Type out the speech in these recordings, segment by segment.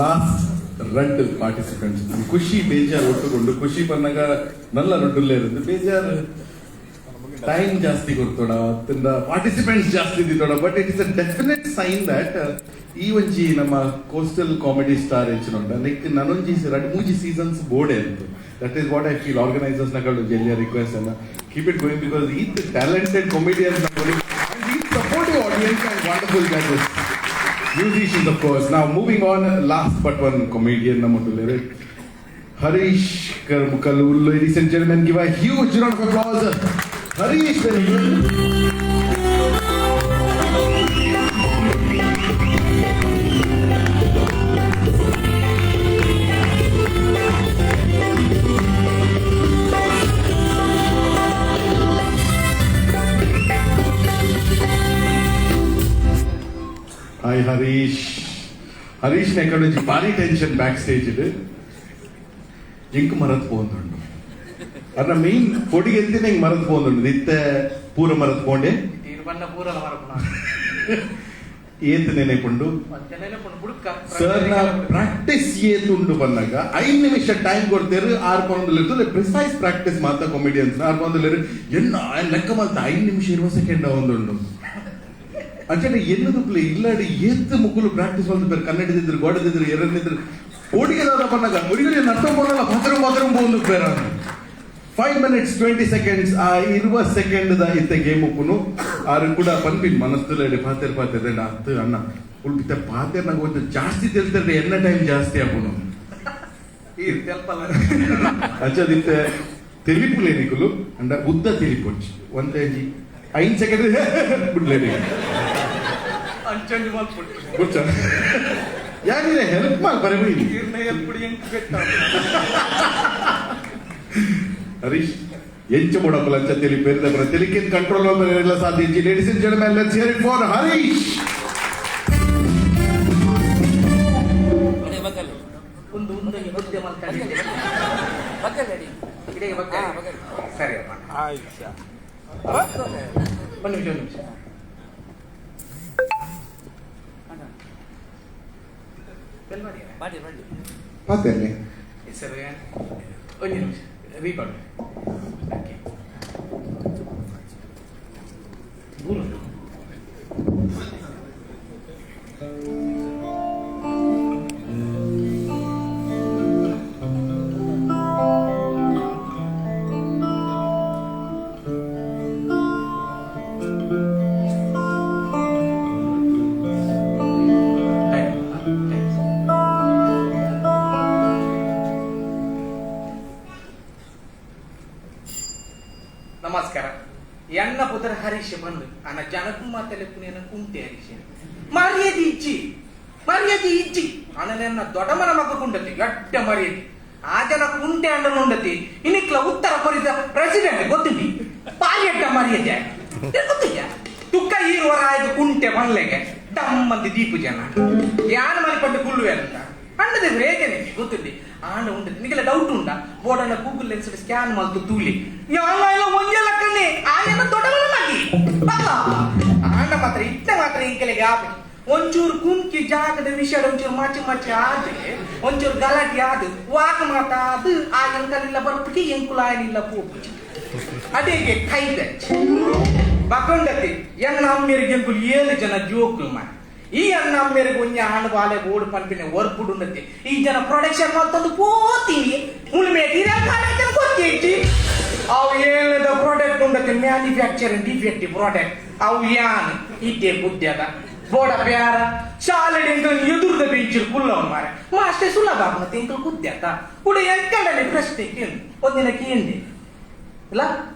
Last ರಡ್ participants. ಖುಷಿ ಬೇಜಾರ್ ಒಟ್ಟುಕೊಂಡು. ಖುಷಿ ಬಂದಾಗ ನಲ್ಲ ರೊಡ್ಡುಲ್ಲೇ ಇರುತ್ತೆ. ಬೇಜಾರ್ ಟೈಮ್ ಜಾಸ್ತಿ ಕೊಡ್ತೋಡ, ಪಾರ್ಟಿಸಿಪೆಂಟ್ಸ್ ಜಾಸ್ತಿ ಇದ್ದಿತ್ತೋಡ. But it is a definite sign that ಈ ಒಂಜಿ ನಮ್ಮ ಕೋಸ್ಟಲ್ ಕಾಮಿಡಿ ಸ್ಟಾರ್ ಹೆಚ್ಚಿನ ನೆಕ್ ನನೊಂಜಿ ರಡ್ ಮೂಜಿ ಸೀಸನ್ಸ್ ಬೋರ್ಡೆ ಅಂತ. That is what I feel. Organisers ನಗಳು ಜೆಲ್ಲಿಯ ರಿಕ್ವೆಸ್ಟ್ ಅನ್ನ, ಕೀಪ್ it going, because ಈತ್ talented comedians and ಈತ್ supportive audience and wonderful judges, musicians, of course. Now moving on, last but one comedian ನಮ್ಮೊಟ್ಟುಲ್ಲೆರ್ Harish Karmukalu. Ladies and gentlemen, give a huge round of applause. Harish Bengal. Hi Harish. Harish ನೆಕಡೊಂಜಿ ಬಾರಿ tension back stage ಇದೆ. ಎಂಕ್ ಮರತ್ ಪೋಂದುಂಡು ಅರ್ನ main ಪೊಡಿಗೆ ಎತ್ತಿನ ಎಂಕ್ ಮರತ್ ಪೋಂದುಂಡು. ಇತ್ತೆ ಪೂರ ಮರತ್ ಪೋಂಡೆ. ತೀರ್ಬಣ್ಣ ಪೂರಲ ಮರಪುನ. ಏತ್ ನೆನೆಪುಂಡು? ಒಂತೆ ನೆನಪುಂಡು ಬುಡ್ಕ. Sir ನ ಪ್ರಾಕ್ಟೀಸ್ ಏತುಂಡು ಬಂದಾಗ, 5 ನಿಮಿಷ ಟೈಮ್ ಕೊಡ್ತೇರು, ಆರು ಪೌಂಡ್ ಪ್ರಿಸೈಸ್ ಪ್ರಾಕ್ಟೀಸ್ ಮಾತ ಕಾಮಿಡಿಯನ್ಸ್ 6 ಪೌಂಡ್ ಎನ್ನ ಲೆಕ್ಕ ಮಾತ 5 ನಿಮಿಷ 20 ಸೆಕೆಂಡ್ ಒಂದುಂಡು. ಅಂಚನೆ ಎನ್ನದು ಪ್ಲೇ ಇಲ್ಲಾಡಿ ಏತ್ ಮುಕುಲು ಪ್ರಾಕ್ಟೀಸ್ ಮಾಡ್ತಾರೆ. ಕನ್ನಡದಿದ್ರು, ಗೋಡದಿದ್ರು, ಎರಡನಿದ್ರು, ಓಡಿಗೆ ದಾದ ಬಂದಾಗ ಮುಡಿಗಡೆ ನಟ್ಟ ಹೋಗಲ್ಲ, ಬಾತ್ರೂಮ್ ಬಾತ್ರೂಮ್ ಹೋಗಿ ಬೇರೆ. 5 ಮಿನಿಟ್ಸ್ 20 ಸೆಕೆಂಡ್ಸ್. ಆ 20 ಸೆಕೆಂಡ್ ದ ಇತ್ತೆ ಗೇಮ್ ಉಪ್ಪುನು. ಆರು ಕೂಡ ಪನ್ಪಿನ್ ಮನಸ್ತುಲೆ ಪಾತೆರ್ ಪಾತೆರ್ ಅತ್ತು ಅಣ್ಣ ಉಲ್ಪಿತ ಪಾತೆರ್ ನಂಗೆ ಒಂದು ಜಾಸ್ತಿ ತಿಳ್ತಾರೆ, ಎನ್ನ ಟೈಮ್ ಜಾಸ್ತಿ ಆಪುನು. ಈ ತೆಲ್ಪಲ್ಲ. ಅಂಚದಿತ್ತೆ ತೆಲಿಪುಲೆ ನಿಕುಲು ಅಂಡ ಉದ್ದ ತೆಲಿಪೊಚ್ಚಿ. ಒಂತೆ 5 ಸೆಕೆಂಡ್ ಬಿಡ್ಲೆ. ಅಂಚಂಜಿ ಮಲ್ಪುಂಡು. ಗುಚ್ಚ ಯಾರಿದೆ ಹೆಲ್ಪ್ ಮಾಡಿ ಬರಬೇಡಿ. ಈರ್ನ ಎಲ್ಪುಡಿ ಎಂಕ್ ಬೆಟ್ಟ. ಹರೀಶ್ ಎಂಚ ಮೊಡಪಲ ಅಂಚ ತೆಲಿ ಪೇರ್ದ ಬರ ತೆಲಿಕೆ ಕಂಟ್ರೋಲ್ ಎಲ್ಲ ಸಾಧ್ಯ. Ladies and gentlemen, let's hear it for Harish. ಒಂದು ಒಂದು ಮುದ್ದೆ ಮಲ್ತಾಡಿ ಇಡೀ ಬಗ್ಗೆ. ಸರಿ ಅಮ್ಮ, ಒಂದು ನಿಮಿಷ, ಒಂದು ನಿಮಿಷ. ಬೆಲ್ ಮಾಡಿಯಾ? ಪಾತೆರ್ನೆ. ಸರ್, ಒಂದು ನಿಮಿಷ, ರೀಕಾರ್ಡ್. ಓಕೆ. ದೂರ. Time, time. ನಮಸ್ಕಾರ. ಎನ್ನ ಪುದರ್ ಹರೀಶ್ ಬಂದು ಅನ್ನ ಜನಕ್ಕೂ ಮಾತಲೆ ಪುನೇನ ಕುಂಟೆ ಹರೀಶ್. ಮರ್ಯಾದೆ ಇಜ್ಜಿ, ಮರ್ಯಾದೆ ಇಜ್ಜಿ. ಅನಲೆನ್ನ ದೊಡ್ಡಮನ ಮಗ ಕುಂಡತಿ ಎಡ್ಡ ಮರ್ಯಾದೆ. ಆ ಜನ ಕುಂಟೆ ಅಂಡನ ಉಂಡತಿ. ಇನಿಕ್ಲ ಉತ್ತರ ಕೊರಿದ ಪ್ರೆಸಿಡೆಂಟ್ ಗೊತ್ತಿದ್ದಿ ಪಾರಿ ಎಡ್ಡ ಮರ್ಯಾದೆ ಗೊತ್ತಿದ್ಯಾ ತುಕ್ಕ ಈರುವರ ಆಯ್ತು. ಕುಂಟೆ ಬನ್ಲೆಗೆ ದಮ್ಮಂದಿ ದೀಪು ಜನ ಯಾನ್ ಮನೆ ಪಟ್ಟು ಕುಳ್ಳುವೆ ಅಂತ ಅಂಡದ ರೇಜನೆ ಗೊತ್ತಿದ್ದಿ ಆಂಡ ಉಂಟು. ನಿಗೆಲ್ಲ ಡೌಟ್ ಉಂಡ ಬೋರ್ಡನ್ನ ಗೂಗಲ್ ಲೆನ್ಸ್ ಸ್ಕ್ಯಾನ್ ಮಲ್ತು ತೂಲಿ. ಯಾಲ ಇಲ್ಲ ಒಂಜೆ ಲಕ್ಕನೆ ಆಯನ ದೊಡ್ಡವನ ಮಗಿ ಬಲ್ಲ. ಆಂಡ ಮಾತ್ರ ಇಟ್ಟ ಮಾತ್ರ ಇಂಕೆಲೆಗೆ ಆಪಿ ಒಂಚೂರು ಕುಂಕಿ ಜಾಗದ ವಿಷಯ ಒಂಚೂರು ಮಾಚಿ ಮಾಚಿ ಆದ್ರೆ, ಒಂಚೂರು ಗಲಾಟೆ ಆದ ವಾಕ್ ಮಾತಾದು ಆ ಎಂಕಲಿಲ್ಲ ಬರ್ಪಿಗೆ ಎಂಕುಲ ಆಯನಿಲ್ಲ ಪೋಪುಜಿ. ಅದೇಗೆ ಕೈದಚ್ಚ ಬಕೊಂಡತಿ ಎನ್ನ ಅಮ್ಮೇರಿಗೆ ಎಂಕುಲು ಏಳು ಜನ ಜೋಕುಲು ಮಾಡ. ಈ ಅನ್ನ ಅಮ್ಮೇರಿಗೆ ಒಂಜಿ ಆಣ್ ಬಾಲೆ ಬೋಡು ಪನ್ಪಿನ ವರ್ಪುಡುಂಡತಿ. ಈ ಜನ ಪ್ರೊಡಕ್ಷನ್ ಮತ್ತೊಂದು ಪೋತೀನಿ ಮುಳುಮೆ ಗೊತ್ತೈತಿ. ಅವು ಏನದ ಪ್ರಾಡಕ್ಟ್ ಉಂಡತಿ, ಮ್ಯಾನುಫ್ಯಾಕ್ಚರಿಂಗ್ ಡಿಫೆಕ್ಟಿವ್ ಪ್ರಾಡಕ್ಟ್ ಅವು. ಯಾನ್ ಇದ್ದೆ ಬುದ್ಧಿ ಅದ ಬೋಡ ಪ್ಯಾರ ಶಾಲೆ ಎಂಕಲ್ ಎದುರುದ ಬೆಂಚಿಲ್ ಕುಲ್ಲವನ್ ಮಾರೆ. ಮಾಷ್ಟೇ ಸುಲಭ ಮತ್ತೆ ಎಂಕಲ್ ಬುದ್ಧಿ ಅತ್ತ ಕೂಡ. ಎಂಕಡಲ್ಲಿ ಪ್ರಶ್ನೆ ಕೇಳು, ಒಂದಿನ ಕೇಂದಿ ಇಲ್ಲ.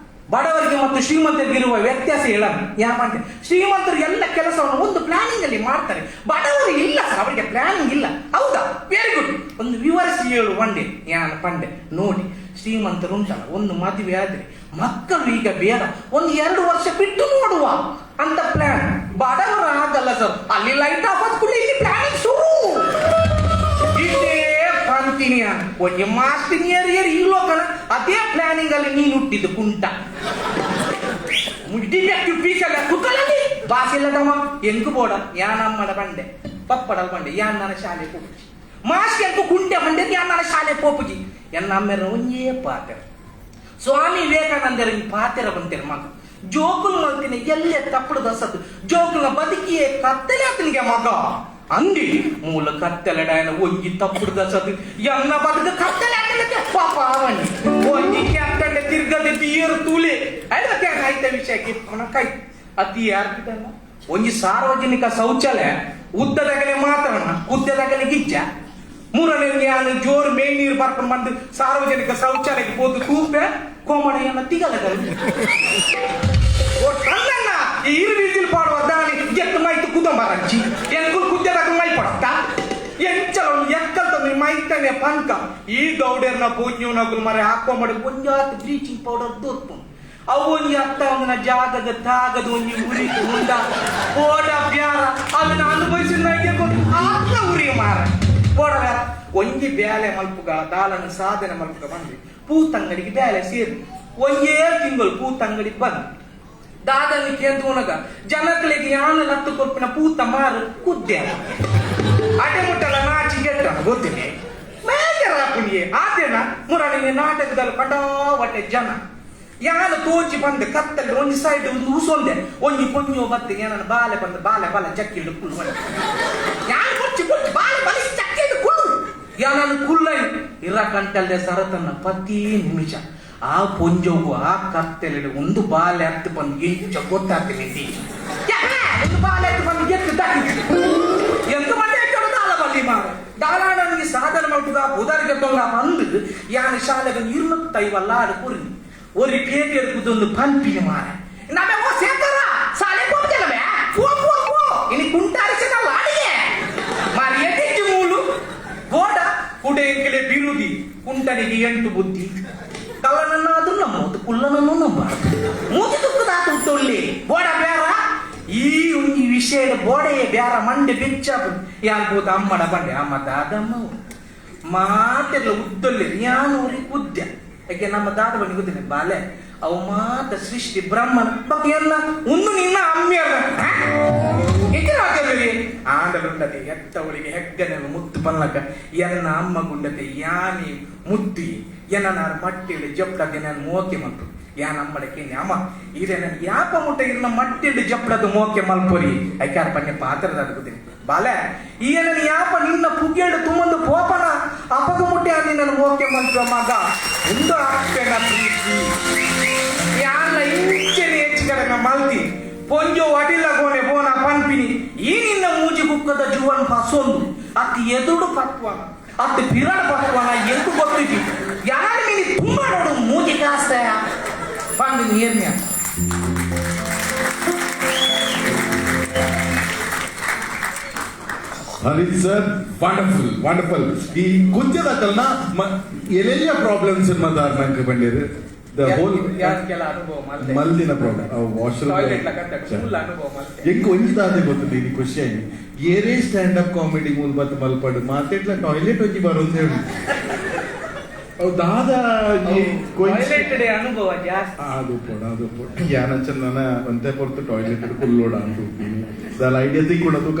ಬಡವರಿಗೆ ಮತ್ತು ಶ್ರೀಮಂತರಿಗೆ ಇರುವ ವ್ಯತ್ಯಾಸ ಹೇಳ ಯಾಕಂದ್ರೆ ಶ್ರೀಮಂತರು ಎಲ್ಲ ಕೆಲಸವನ್ನು ಒಂದು ಪ್ಲಾನಿಂಗ್ ಅಲ್ಲಿ ಮಾಡ್ತಾರೆ, ಬಡವರು ಇಲ್ಲ ಸರ್, ಅವರಿಗೆ ಪ್ಲಾನಿಂಗ್ ಇಲ್ಲ. ಹೌದಾ, ವೆರಿ ಗುಡ್, ಒಂದು ವಿವರಿಸಿ ಹೇಳು ಒಂಡೆ ಯಾನ್ ಪಂಡೆ. ನೋಡಿ, ಶ್ರೀಮಂತರು ಉಂಟಲ್ಲ, ಒಂದು ಮದುವೆ ಆದ್ರೆ ಮಕ್ಕಳು ಈಗ ಬೇಡ, ಒಂದು 2 ವರ್ಷ ಬಿಟ್ಟು ನೋಡುವ ಅಂತ ಪ್ಲಾನ್. ಬಡವರು ಆಗಲ್ಲ ಸರ್, ಅಲ್ಲಿ ಲೈಟ್ ಆಫ್ ಆದ ಕೂಡಲೇ ಇಲ್ಲಿ ಪ್ಲಾನಿಂಗ್ ಶುರು. ಇದೇ ಪಂತಿನಿಯ ಒಂಜಿ ಮಾಸ್ತಿ ನಿಯರ್ ಇಯರ್ ಈ ಲೋಕನ ಅದೇ ಪ್ಲಾನಿಂಗ್ ಅಲ್ಲಿ ನೀನು ಹುಟ್ಟಿದ್ದು ಕುಂಟ ಡಿಫೆಕ್ಟಿವ್ ಪೀಸ್ ಅಲ್ಲ ಕುತ್ತಲಲ್ಲಿ. ಬಾಸಿಲ್ಲದಮ್ಮ ಎಂಕು ಬೋಡ ಯಾನಮ್ಮಡ ಬಂಡೆ ಪಪ್ಪಡಲ್ ಬಂಡೆ ಯಾನ್ ನನ್ನ ಶಾಲೆ ಪೋಪುಜಿ ಮಾಸ್ಕ್ ಎಂಕು ಕುಂಟೆ ಬಂಡೆ ಯಾನ್ ನನ್ನ ಶಾಲೆ ಪೋಪುಜಿ ಎನ್ನ ಅಮ್ಮೆರ ಒಂಜೇ ಪಾತೆರ ಸ್ವಾಮಿ ವಿವೇಕಾನಂದರ ಪಾತೆರ ಬಂತೇರ ಮಗ ಜೋಕುಲ್ ಮಲ್ತಿನ ಎಲ್ಲೆ ತಪ್ಪಡು ದಸದು ಜೋಕುಲ್ನ ಬದುಕಿಯೇ ಕತ್ತಲೆ ಆತನಿಗೆ ಮಗ ಅಂದಿ ಮೂಲ ಕತ್ತಲೆಡಾಯನ ಒಂಜಿ ತಪ್ಪುಡು ದಸದು ಎನ್ನ ಬದುಕು ಕತ್ತಲೆ ಆತನಿಗೆ ಪಾಪ ಅವನಿ ಒಂಜಿ ಕ್ಯಾಪ್ಟನ್ ತಿರ್ಗದೆ ತೀರು ತೂಲೆ ಐದಕ್ಕೆ ಆಯ್ತ ವಿಷಯಕ್ಕೆ ಕೈ ಅತಿ ಯಾರ್ಕಿದಲ್ಲ ಒಂಜಿ ಸಾರ್ವಜನಿಕ ಶೌಚಾಲಯ ಉದ್ದದಗಲೆ ಮಾತ್ರ ಉದ್ದದಗಲೆ ಗಿಜ್ಜ ಮೂರನೇ ನಾನು ಜೋರು ಮೇಲ್ ನೀರು ಬರ್ಕೊಂಡು ಬಂದು ಸಾರ್ವಜನಿಕ ಶೌಚಾಲಯಕ್ಕೆ ಹೋದು ತೂಪೆ ಕೋಮಡೆಯನ್ನ ತಿಗಲಗಲು ಕಣ್ಣಣ್ಣ ಈ ಇರು ಪಾಡುವ ದಾನಿ ಎತ್ತು ಮೈತು ಕುದಂಬರಂಚಿ ಎಂಕುಲ್ ಕುದ್ದದಾಗ ಮೈ ಪಡತ್ತ ಎಂಚಲ ಎಕ್ಕಲ್ತ ಮೈತನೆ ಪಂಕ ಈ ಗೌಡರ್ನ ಪೂಜ್ಞನಗುಲ್ ಮರೆ ಹಾಕೊಂಬಡ ಒಂಜಾತ್ ಬ್ಲೀಚಿಂಗ್ ಪೌಡರ್ ದೋತ್ಪು ಅವು ಒಂಜಿ ಅತ್ತ ಒಂದಿನ ಜಾಗದ ತಾಗದ ಒಂಜಿ ಉರಿ ಉಂಡ ಓಡ ಬ್ಯಾರ ಅದನ್ನ ಅನುಭವಿಸಿದ ಆತ್ಮ ಉರಿ ಮಾರ ಓಡ ಬ್ಯಾರ ಒಂಜಿ ಬ್ಯಾಲೆ ಮಲ್ಪುಗ ದಾಲನ ಸಾಧನೆ ಮಲ್ಪುಗ ಬಂದ್ರಿ ಪೂತಂಗಡಿಗೆ ಬ್ಯಾಲೆ ಸೇರಿ ಒಂಜೇ ತಿಂಗಳು ಪೂತಂಗಡಿಗೆ ಬಂದ್ ದಾದನಿ ಕೇಂದ್ರ ಉಣಗ ಜನಗಳಿಗೆ ಯಾನ ಲತ್ತು ಕೊರ್ಪಿನ ಪೂತ ಮಾರು ಕುದ್ದೆ ಅಟೆ ಮುಟ್ಟಲ ನಾಚಿ ಗೆಟ್ಟ ಗೊತ್ತಿನಿ ಬೇಜಾರಾಪುಣಿಯೇ ಆತೇನ ಮುರಳಿನ ನಾಟಕದಲ್ಲಿ ಕಟಾವಟೆ ಜನ ಯಾನ ತೋಚಿ ಬಂದೆ ಕತ್ತಲ್ಲಿ ಒಂಜಿ ಸೈಡ್ ಒಂದು ಉಸೊಂದೆ ಒಂಜಿ ಪೊಂಜೋ ಬತ್ತೆ ಏನನ ಬಾಲೆ ಬಂದು ಬಾಲೆ ಬಾಲೆ ಚಕ್ಕಿಡು ಕುಳ್ಳು ಯಾನ್ ಕೊಚ್ಚಿ ಕೊಚ್ಚಿ ಬಾಲೆ ಬಾಲೆ ಚಕ್ಕಿಡು ಕುಳ್ಳು ಯಾನನ್ನು ಕುಳ್ಳೈ ಇರ ಕಂಟಲ್ದೆ ಸರತನ್ನ ಪ್ರತಿ ನಿಮಿಷ ಆ ಪೊಂಜೋಗು ಆ ಕತ್ತಲೆ ಒಂದು ಬಾಲೆ ಹತ್ತು ಬಂದು ಎಂಚ ಗೊತ್ತಾಗ್ತೀನಿ ಒಂದು ಬಾಲೆ ಹತ್ತು ಬಂದು ಎತ್ತು ದಾಟಿ ಎಂತ ಮಂಡೆ ದಾಲ ಬಲ್ಲಿ ಮಾರ ದಾಲಾಡನಿಗೆ ಸಾಧನೆ ಮಲ್ಪುಗ ಬುದಾರಿಗೆ ತೊಂಗ ಬಂದು ಯಾನ ಶಾಲೆಗೆ ಇರ್ನುತ್ತೈವಲ್ಲ ಆಡು ಕುರಿ ஒரு பேட்டி ಒಂದು ಪಂಪಿನ ಮಾರ ನಮೆ ಓ ಸೇತರ ಸಾಲೆ ಹೋಗ್ತೇನವೆ ಪೋ ಪೋ ಪೋ ಇನಿ ಕುಂಟಾರಿಸಿದ ಲಾಡಿಗೆ ಮಾರಿ ಎದಿಚ್ಚು ಮೂಲು ಬೋಡ ಕುಡೆಂಕಿಲೆ ಬಿರುದಿ ಕುಂಟನಿಗೆ ಎಂಟು ಬುದ್ಧಿ ಕಳ್ಳನನ್ನಾದ್ರೂ ನಂಬೋದು ಕುಳ್ಳನನ್ನು ನಂಬಾರ್ದು ಮೂತಿ ತುಕ್ಕದಾತು ಉತ್ತೊಳ್ಳಿ ಬೋಡ ಬ್ಯಾರ ಈ ಈ ವಿಷಯದ ಬೋಡೆಯೇ ಬ್ಯಾರ ಮಂಡೆ ಬೆಚ್ಚಾಪು ಯಾನ್ ಅಮ್ಮಡ ಬಂಡೆ ಅಮ್ಮ ದಾದಮ್ಮ ಮಾತೆಲ್ಲ ಉದ್ದೊಳ್ಳಿ ಯಾನೂರಿ ಉದ್ಯ ಯಾಕೆ ನಮ್ಮ ದಾದ ಬನ್ನಿ ಗೊತ್ತಿಲ್ಲ ಬಾಲೆ ಅವು ಮಾತ ಸೃಷ್ಟಿ ಬ್ರಹ್ಮನ ಬಗ್ಗೆ ಒಂದು ನಿನ್ನ ಅಮ್ಮಿಯಲ್ಲ ಆಂಡಲುಂಡತೆ ಎತ್ತವಳಿಗೆ ಹೆಗ್ಗನೆ ಮುತ್ತು ಪಲ್ಲಕ ಎನ್ನ ಅಮ್ಮ ಗುಂಡತೆ ಯಾನಿ ಮುತ್ತಿ ಎನ್ನ ನಾನು ಮಟ್ಟಿಲು ಜಪ್ಳದೆ ನಾನು ಮೋಕೆ ಮಲ್ಪು ಯಾನ್ ಅಮ್ಮಡಕ್ಕೆ ಅಮ್ಮ ಇದೆ ನಾನು ಯಾಪ ಮುಟ್ಟ ಇನ್ನ ಮಟ್ಟಿಲು ಜಪ್ಳದ ಮೋಕೆ ಮಲ್ಪೊರಿ ಐಕಾರ ಪನ್ನೆ ಪಾತ್ರದ ಗೊತ್ತಿನಿ ಬಾಲೆ ಈ ನನ್ನ ಯಾಪ ನಿನ್ನ ಪುಗ್ಗೇಡು ತುಂಬಂದು ಪೋಪನ ಅಪಗ ಮುಟ್ಟೆ ನಿನ್ನ ಮೋಕೆ ಮಲ್ಪ ಮಗ ಒಂದು ಅಪ್ಪೆನ ಪ್ರೀತಿ ಯಾನ ಇಂಚೆನೆ ಹೆಚ್ಚು ಕಡಿಮೆ ಮಲ್ತಿ ಪೊಂಜೋ ಅಡಿಲ ಕೋನೆ ಬೋನ ಪನ್ಪಿನಿ ಈ ನಿನ್ನ ಮೂಜಿ ಕುಕ್ಕದ ಜುವನ್ ಫಸೊಂದು ಅತಿ ಎದುಡು ಪತ್ವನ ಅತಿ ಬಿರಡ ಪತ್ವನ ಎಂತು ಗೊತ್ತಿದ್ದಿ ಯಾರು ನೀನು ತುಂಬಾ ನೋಡು ಮೂಜಿ ಕಾಸ್ತ ಬಂದು ನೀರ್ನ್ಯ ಹರೀಶ್ ಸರ್ ವಂಡರ್ಫುಲ್ ವಂಡರ್ಫುಲ್ ಈ ಕುದ್ಯದ ಎಲ್ಲೆಲ್ಲ ಪ್ರಾಬ್ಲಮ್ಸ್ ನಂಗೆ ಬಂದಿದೆ the whole ಮಲ್ದಿನ ಪ್ರಾಬ್ಲಮ್ ವಾಶ್ರೂಮ್ ಎಂಕ್ ಒಂಜಿ ದಾದೆ ಗೊತ್ತದೆ ಇದು ಖುಷಿ ಆಗಿ ಏರೇ ಸ್ಟ್ಯಾಂಡ್ ಅಪ್ ಕಾಮಿಡಿ ಮೂಲ ಬತ್ತು ಮಲ್ಪಡು ಮಾತೆಟ್ಲ ಟಾಯ್ಲೆಟ್ ಹೋಗಿ ಬರೋದು ಹೇಳಿ ಅವು ದಾದ ಟಾಯ್ಲೆಟ್ ಅನುಭವ ಜಾಸ್ತಿ ಅದು ಪೋಡ ಅದು ಪೋಡ ಯಾನಂಚ ನನ್ನ ಒಂದೇ ಪೊರ್ತು ಟಾಯ್ಲೆಟ್ ಕುಲ್ಲೋಡ ಅಂತ ಹೋಗ್ತೀನಿ ದಾಲ ಐಡಿಯಾ ತಿಕ್ಕೊಡ ತೂಕ.